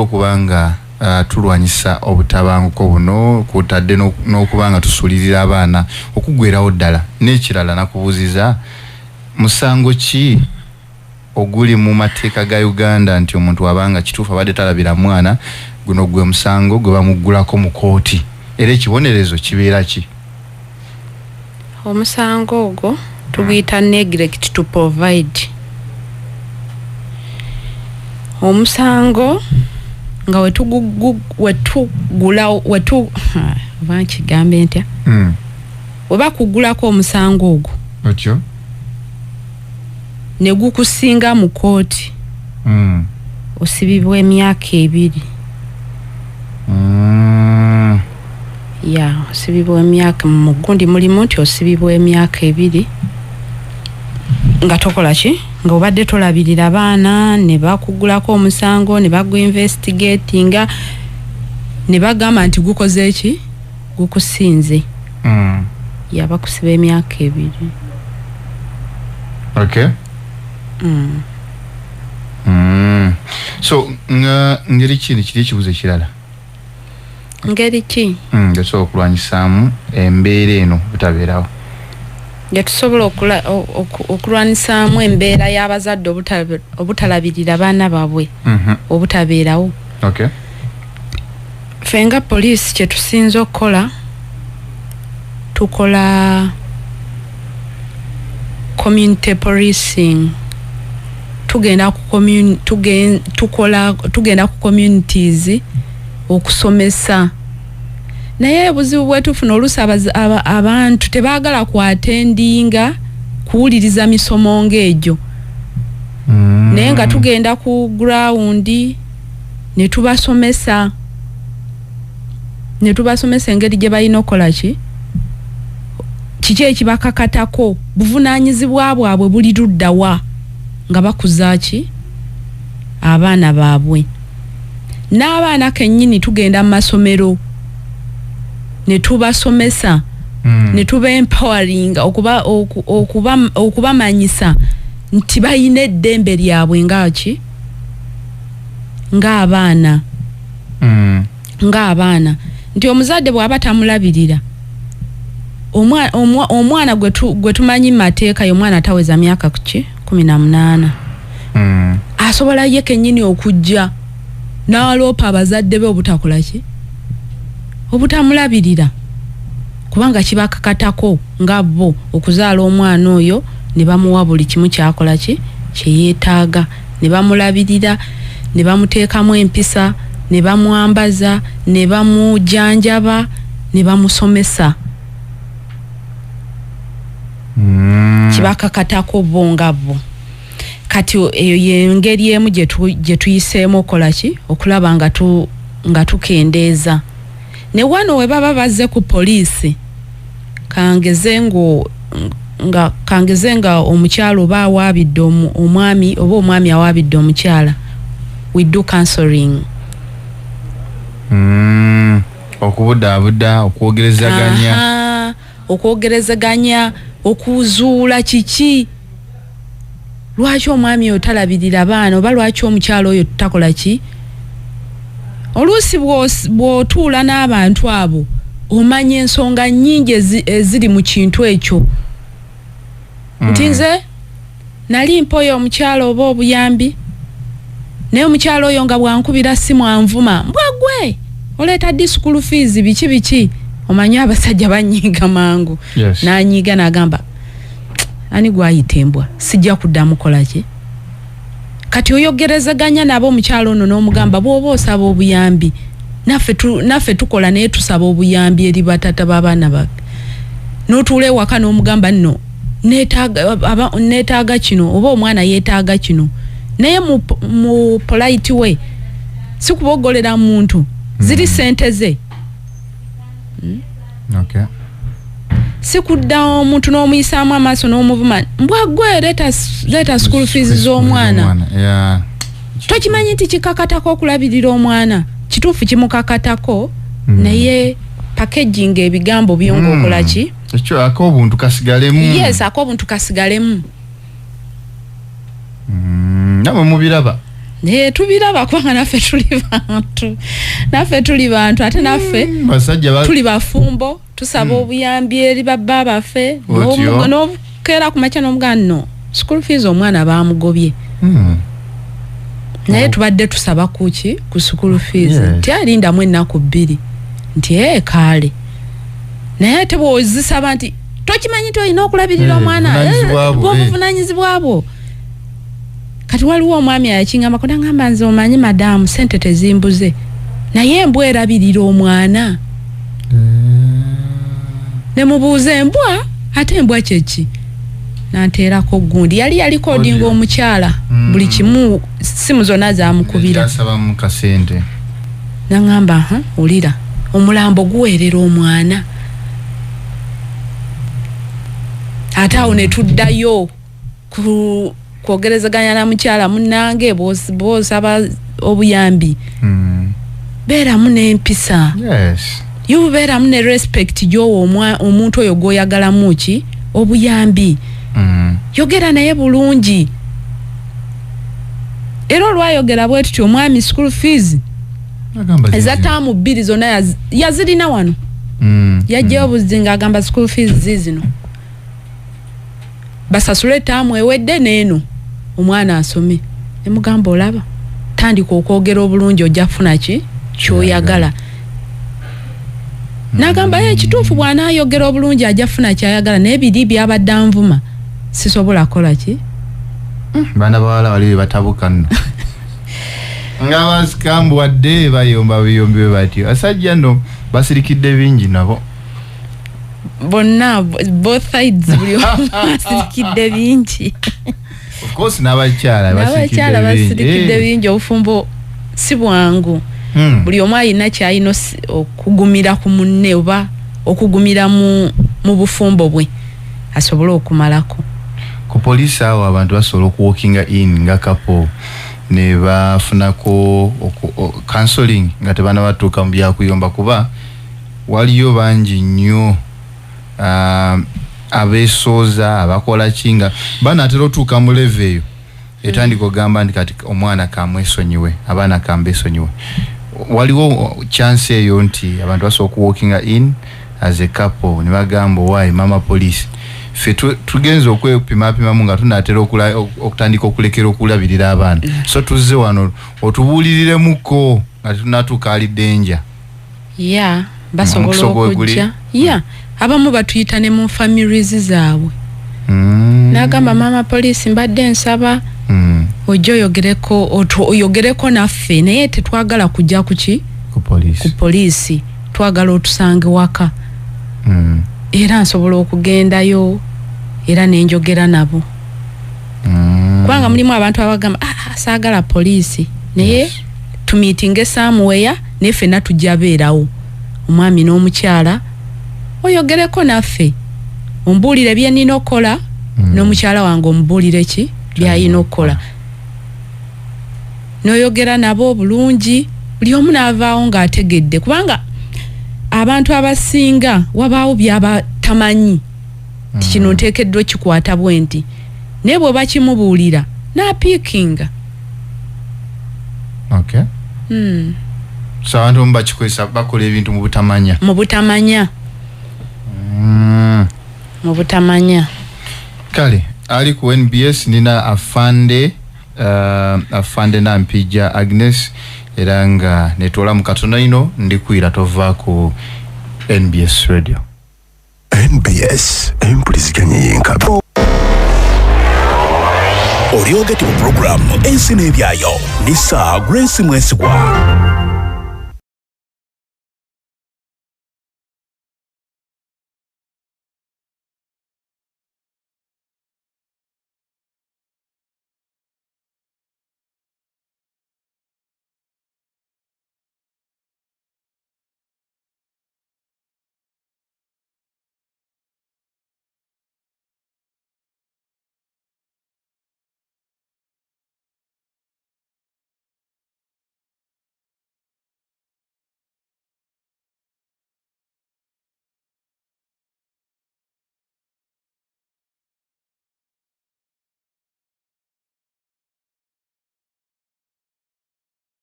Okuba nga tulwanyisa obutabanguko buno, kutadde n'okuba nga tusuulirira abaana okuggwerawo ddala. N'ekirala, nakubuuziza musango ki oguli mu mateeka ga Uganda nti omuntu abanga kituufu abadde talabira mwana, guno gwe musango gwe bamuggulako mu kooti, era ekibonerezo kibeera ki? Omusango ogwo tuguyita neglect to provide. Omusango nga wetugula wetu, oba nkigambe ntya, we bakugulako omusango ogwo otyo ne gukusinga mu kooti, osibibwa emyaka 2. Ya, osibibwa emyaka, mu gundi mulimu nti osibibwa emyaka 2 nga tokola ki, nga obadde tolabirira baana, ne bakugulako omusango, ne baguinvestigatinga, ne bagamba nti gukoze ki, gukusinze. Ya, bakusiba emyaka 2. Okay. So nga ngeri kini kiri ekibuzo ekirala? Ngeri ki? Getusobola okulwanyisaamu embeera eno butabeerawo. Getusobola okulwanisaamu embeera y'abazadde obutalabirira baana baabwe obutabeerawo. Ffe nga poliisi kyetusinza okukola, tukola community policing. Tugenda ku tukola, tugenda ku communities okusomesa, naye obuzibu bwetufuna oluusi abantu tebaagala kuattendinga kuwuliriza misomo ng'egyo. Naye nga tugenda ku ground ne tubasomesa, ne tubasomesa engeri gye balina okukola ki, kiki ekibakakatako, buvunaanyizibwa bwabwe buli luddawa nga bakuza ki abaana baabwe. N'abaana kennyini tugenda mu masomero ne tubasomesa, ne tuba empoweringa okubamanyisa nti balina eddembe lyabwe ngaki, ng'abaana, ng'abaana, nti omuzadde bw'aba tamulabirira omwana gwe tumanyi mu mateeka ye omwana taweza myaka ki 18, asobola ye kennyini okujja n'aloopa abazadde be obutakola ki, obutamulabirira, kubanga kibakakatako nga bo okuzaala omwana oyo ne bamuwa buli kimu kyakola ki, kyeyeetaaga, ne bamulabirira, ne bamuteekamu empisa, ne bamwambaza, ne bamujanjaba, ne bamusomesa. Kibakakatako bo nga bo. Kati eyo yengeri emu gye tuyiseemu okukola ki, okulaba nga tukendeeza. Ne wano we baba bazze ku poliisi, kangeze nga omukyala oba awaabidde omwami oba omwami awaabidde omukyala, we do counseling. Okubudaabuda, okwogerezaganya. Aha, okwogerezaganya, okuzuula kiki, lwaki omwami oyo talabirira baana oba lwaki omukyala oyo takola ki. Oluusi bw'otuula n'abantu abo omanya ensonga nnyingi eziri mu kintu ekyo, nti nze nali mpoyo omukyala oba obuyambi, naye omukyala oyo nga bwankubira simu anvuma, mbwa gwe oleeta ddi school fees, biki biki. Omanyi abasajja banyiiga mangu. N'anyiiga n'agamba, ani gwayita embwa, sijja kuddamu kola ki. Kati oyogerezaganya nabo omukyala ono n'omugamba, bw'oba osaba obuyambi, naffe tukola, naye tusaba obuyambi eri batata b'abaana baffe. N'otuula ewaka n'omugamba, nno neetaaga kino oba omwana yeetaaga kino, naye mu polite way, si kuboggolera muntu, ziri sente ze. Si kudda omuntu n'omuyisaamu amaaso n'omuvuma, mbwa gwe, leeta school fees z'omwana. Tokimanyi nti kikakatako okulabirira omwana? Kituufu, kimukakatako, naye packaging ebigambo byo ng'okola ki? Ekyo ak'obuntu kasigalemu. Yes, ak'obuntu kasigalemu. Namwe mubiraba. Naye tubiraba kubanga naffe tuli bantu, naffe tuli bantu, ate naffe Basajja tuli bafumbo, tusaba obuyambi eri babba baffe. Otyo. N'okeera ku makya n'omugamba no school fees omwana bamugobye, naye tubadde tusaba kuki ku school fees. Nti alindamu ennaku 2, nti ee kaale, naye ate bw'ozisaba nti tokimanyi nti olina okulabirira omwana, Buvunaanyizibwa bwo, eh. Bw'obuvunaanyizibwa bwo. Kati waliwo omwami yakingambako nagamba, nze omanyi madaamu sente tezimbuze, naye embwa erabirira omwana. Ne mubuuza embwa, ate embwa kyeki? Nanteerako gundi yali yarecordinga Audio. omukyala, buli kimu, simu zonna zamukubira. Kyasabamu kasente. Naŋŋamba, ha wulira, omulambo guweerera omwana. Ate awo ne tuddayo ku kwogerezeganya na mukyala munnange, bw'osaba obuyambi, beeramu n'empisa, yubeeramu ne respect gy'owa omuntu oyo gw'oyagalamu ki obuyambi. Yogera naye bulungi. Era olwayogera bwe tutyo, omwami school fees Agamba eza zizi. taamu 2 zonna yazirina wano. Yajjayo obuzi ng'agamba school fees ziizino, basasule taamu ewedde n'eno omwana asome. Ne mugamba, olaba tandika okwogera obulungi, ojja kufuna ki kyoyagala. N'agamba ye ekituufu, bw'anaayogera obulungi ajja kufuna kyayagala, naye biri byabadde anvuma sisobola kukola ki. Baana bawala bali batabuka nno nga basikambuwadde, bayomba biyombi bwe batyo. Basajja nno basirikidde bingi nabo. Bonna, both sides, buli omu asirikidde bingi. Of course n'abakyala. N'abakyala basirikidde Eh. bingi. Obufumbo si bwangu. Buli omu alina kyalina okugumira ku munne oba okugumira mu bufumbo bwe asobole okumalako. Ku poliisi awo abantu basobola okuwalkinga in nga couple ne bafunako counseling nga tebanabatuuka mu byakuyomba, kuba waliyo bangi nnyo abeesooza, abakola ki, nga banaatera otuuka mu level eyo etandika ogamba nti kati omwana kamwesonyiwe, abaana kambesonyiwe. Waliwo chance eyo nti abantu basobola okuwalkinga in as a couple ne bagamba, owaayi mama police, ffe tugenze okwepimapimamu nga tunaatera okutandika okulekera okulabirira abaana, so tuzze wano otubuuliriremuko nga tetunatuuka ali danger. Ya, basobola Omukisa ogwo guli? okujja. Ya, abamu batuyita ne mu families zaabwe. N'agamba, maama poliisi, mbadde nsaba ojja oyogereko, oyogereko naffe, naye tetwagala kujja kuki ku poliisi. Ku poliisi, twagala otusange waka. Era nsobola okugendayo era nenjogera nabo, kubanga mulimu abantu abagamba, ah, ah, saagala poliisi, naye tumeetinge somewhere, naye ffenna tujja beerawo, omwami n'omukyala, oyogereko naffe, ombuulire bye nnina okukola, n'omukyala wange omubuulire ki by'alina okukola. N'oyogera nabo bulungi, buli omu n'avaawo ng'ategedde, kubanga abantu abasinga wabaawo byaba tamanyi nti kino nteekeddwa kikwata bwe nti, naye bwe bakimubuulira n'apickinga. Okay. So abantu omu bakikozesa, bakola ebintu mu butamanya. Mu butamanya. Mu butamanya. Kale ali ku NBS nina afande, afande Nampija Agnes, era nga netwola mu katono ino ndikwira tova ku NBS Radio. NBS, empuliziganya y'enkabi. Olyogeti mu pulogulaamu Ensi n'Ebyayo ne Sir Grace Mwesigwa.